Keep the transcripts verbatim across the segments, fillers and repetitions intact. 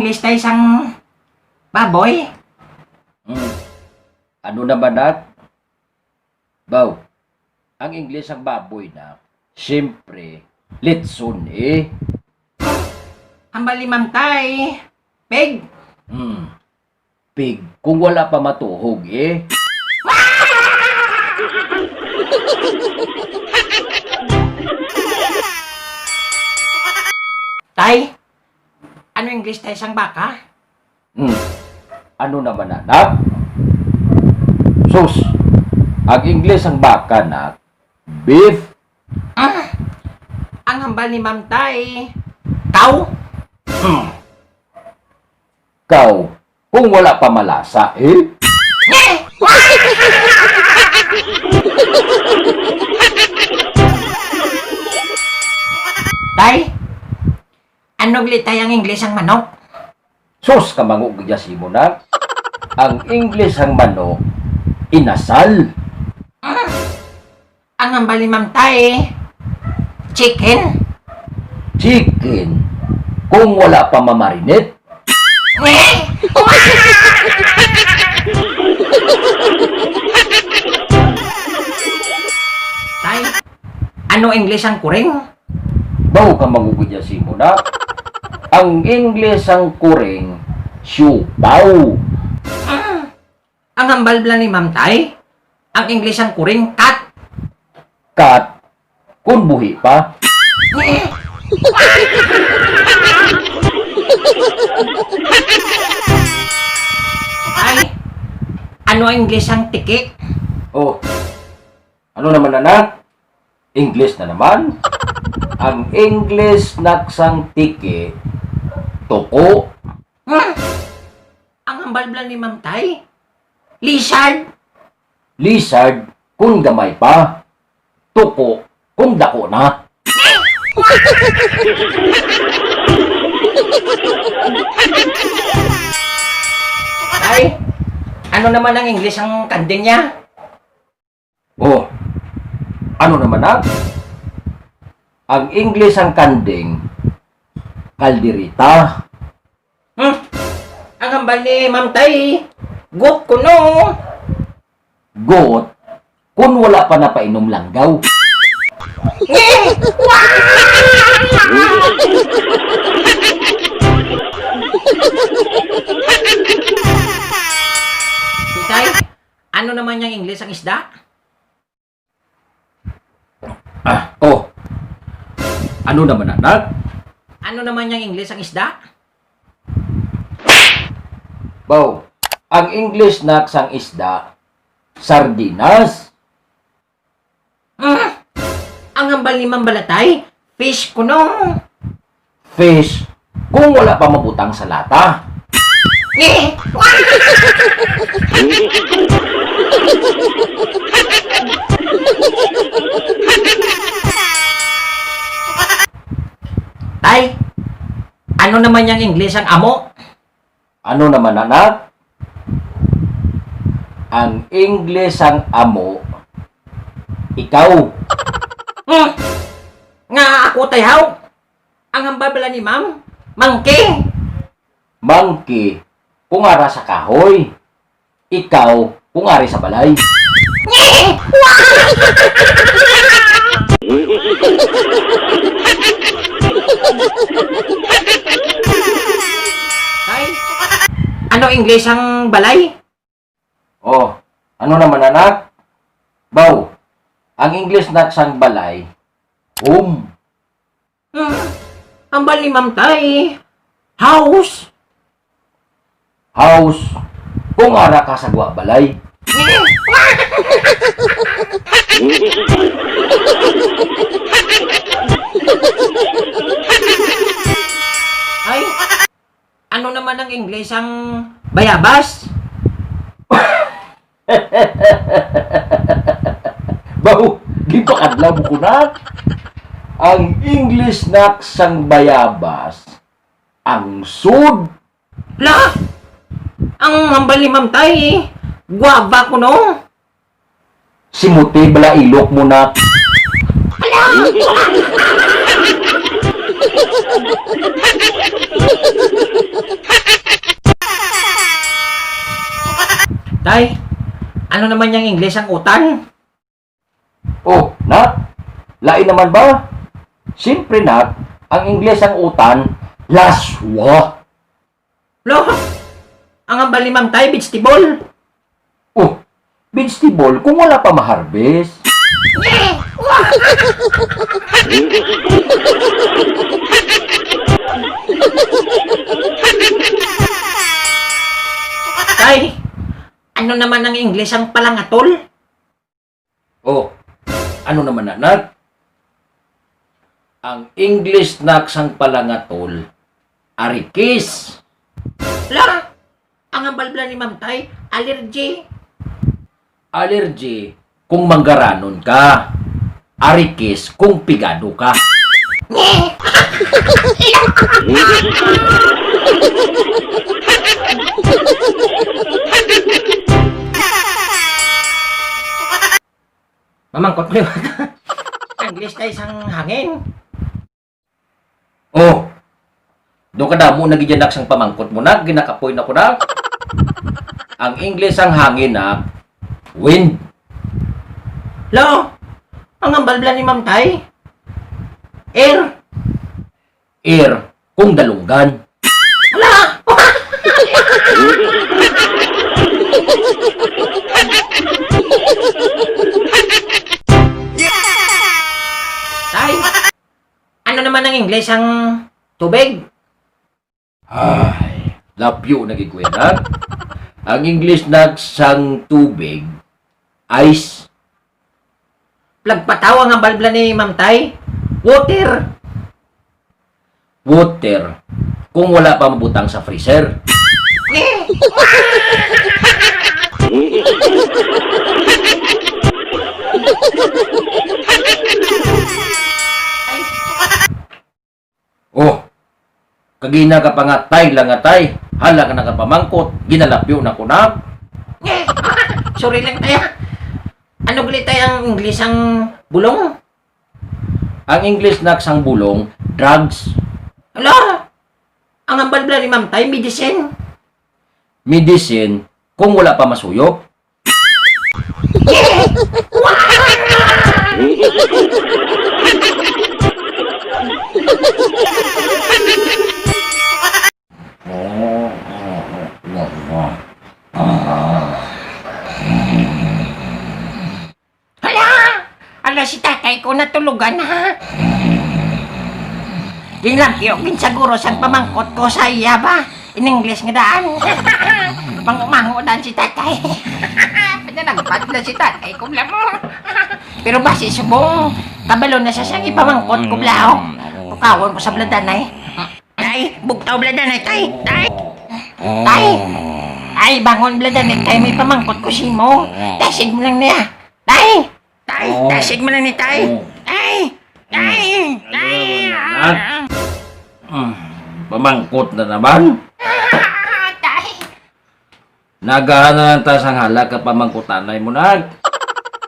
Pistay sang baboy? Hmm. Ano naman, nak? Baw, ang Ingles ang baboy, nak, siyempre, litson, eh. Hambal ni Ma'am Tay, pig. Hmm. Pig, kung wala pa matuhog, eh. Tay, ano English, Tay, sang baka? Hmm. Ano naman, anak? Sus, ang English ang baka, nak, beef. Ah, ang hambal ni Ma'am Tay, cow? Hmm. Cow, kung wala pa malasa, eh? Tay, ano gali, Tay, ang English ang manok? Sus, kamango gid ya simo, nak. Ang English ang manok, inasal. Ah, ang hambal ni Ma'am Tay, chicken. Chicken? Kung wala pa mamarinate? Tay, ano English ang kuring? Baw, kamango gid ya simo, nak. Ang English ang kuring, siopaw. Ah, ang hambal bala ni Ma'am Tay, ang English ang kuring, cat. Cat? Kung buhi pa? Ay, ano ang English ang tiki? Oh, ano naman, anak? English na naman? Ang English, nak, sang tiki, tuko. Hmm. Ang hambal bala ni Ma'am Tay, lizard. Lizard, kung gamay pa. Tuko, kung dako na. Ay, ano naman ang English ang kanding niya? Oh, ano naman, ah? Ang English ang kanding, kaldereta. Hmm? Ang hambal ni Ma'am Tay, goat kuno. Goat, kun wala pa napainom langgaw. Tay, ano naman yang English ang isda? Ah, oh. Ano naman, anak? Ano naman yang English ang isda? Baw, ang English, nak, sang isda, sardinas. Ah, ang hambal ni Ma'am bala, Tay, fish kuno. Fish, kung wala pa mabutang sa lata. Tay, ano naman yang English ang amo? Ano naman, anak? Ang English ang amo, ikaw. Hmm. Nga ako, Tay, haw? Ang hambal bala ni Ma'am, monkey. Monkey, kung ara sa kahoy. Ikaw, kung ari sa balay. Tay, ano English ang balay? Oh, ano naman, anak? Baw, ang English, nak, sang balay, home. Hmm, hambal ni Ma'am Tay, house. House, kung ara ka sa gwa balay. Ay, ano naman ang English ang bayabas? Baw, ginpakadlaw mo ko na. Ang English, nak, sang bayabas, angsod. La! Ang hambal ni Ma'am Tay, guava kuno. Simuti bala ilok mo, nak. Tay, ano naman yang Ingles ang utan? Oh, na? Lain naman ba? Siyempre, nak, ang Ingles ang utan, laswa. Lo, ang hambal ni Ma'am Tay, vegetable. Oh, vegetable kung wala pa ma-harvest. Tay, ano naman ang Ingles ang palangatol? Oh, ano naman na, nak? Ang English, nak, sang palangatol, arikis. La, ang hambal bala ni Ma'am Tay, allergy. Allergy kung manggaranon ka. Arikis kung pigado ka. Mamangkot ko yung English tayo sang hangin. Oh, do kadamo na gid yan, nak, sang pamangkot mo, nak. Ginakapoy na ko, nak. Ang English sang hangin, nak, wind. Lo, ang hambal bala ni Ma'am Tay, air. Air kung dalunggan. Ala! Tay, ano naman ang English ang tubig? Ay, lapyo na gid ko yan, ha? Ang English, nak, sang tubig, ice. Plagpatawa nga balbla ni Ma'am Tay. Water. Water. Kung wala pa mabutang sa freezer. Oh, kagina ka pa nga, tay lang nga, tay. Hala ka nakapamangkot, ginalapyo na ko na. Sorry lang, tay, ah. Ano gali, tay, ang English ang bulong? Ang English, nak, sang bulong, drugs. Hala, ang hambal bala ni Ma'am Tay, medicine. Medicine, kung wala pa masuyop. Hala! Ala, si tatay ko natulugan na. Ginlagyo gid siguro sang pamangkot ko sa iya ba? In English nga daan. Mangumango daan si tatay. Pinanagpad na si tatay kung lamo. Pero basi subong, kabalo na siya sang ipamangkot ko, blaho. Kukawon ko sa bladanay. Tay, bugtaw bladanay, tay. Tay. Tay. Ay, bangon bladanay, tay. May pamangkot ko simo. Dasig mo lang niya. Tay. Tay, Oh. dasig mo lang ni tay. Oh. Tay. Tay. Tay. Ano naman yan? Ah. Mm, pamangkot na naman? Tay. Nagahan na lang ta sang hala ka pamangkutanay mo, nak.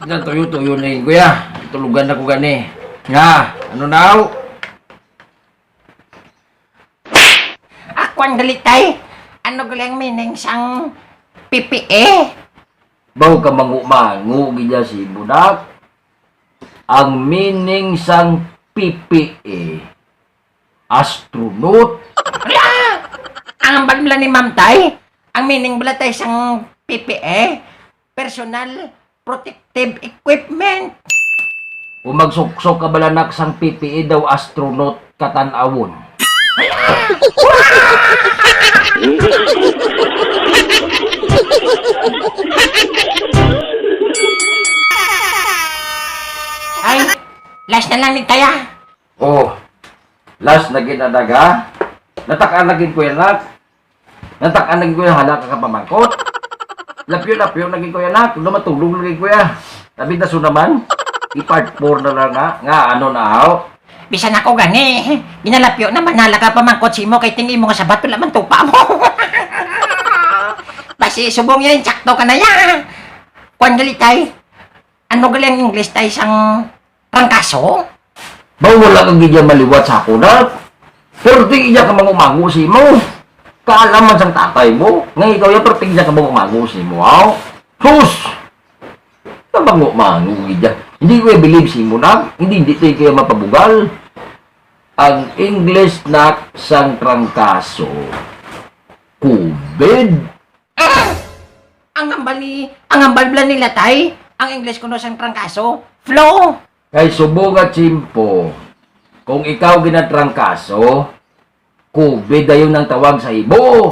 Natuyo-tuyo na yun, kuya. Tulugan na ko gani. Nga, ano now? Akwan gali, tay. Ano gali ang meaning sang P P A? Baw ka mangu-mangu gid ya si Budak. Ang meaning sang P P A, astronaut. Ala! Ang hambal bala ni Ma'am Tay, ang meaning bala, tay, sang P P A, personal protective equipment. Kung magsuksok ka bala, nak, sang P P A daw, astronaut katan-awon. Ay, last na lang ni, tay, ah. Oh, last na gid na daga. Natak-an na gid ko yan, nak. Natak-an na gid ko yan, hala ka kapamangkot. Lapyo-lapyo na gid ko yan, nak. Lumatulog na gid ko yan. Sabi na so naman, i-part four na lang na. Nga, ano na, aw? Bisan ako gani, ginalapyo naman, hala ka pamangkot simo kay tingin mo nga sabat, wala man tupa mo. Basi subong yan, sakto ka na yan. Kwan gali, tay. Ano gali ang English, tay, sang trangkaso? Ba, wala ka gid ya maliwat sa ako, na? Pero di iya ka mangumango sa imo. Kaalam man sang tatay mo, nga ikaw ya, perting sa kabango-mango sa imo, aw? Sus! Kabango-mango gid ya. Hindi ko i-believe sa imo na, hindi, hindi tayo kaya mapabugal. Ang English na sang trangkaso, COVID. Ang hambal ni, ang hambal bala nila, tay, ang English kuno sang trangkaso, flu. Kay subong nga tiyempo, kung ikaw ginatrangkaso, COVID dayon ang tawag sa imo.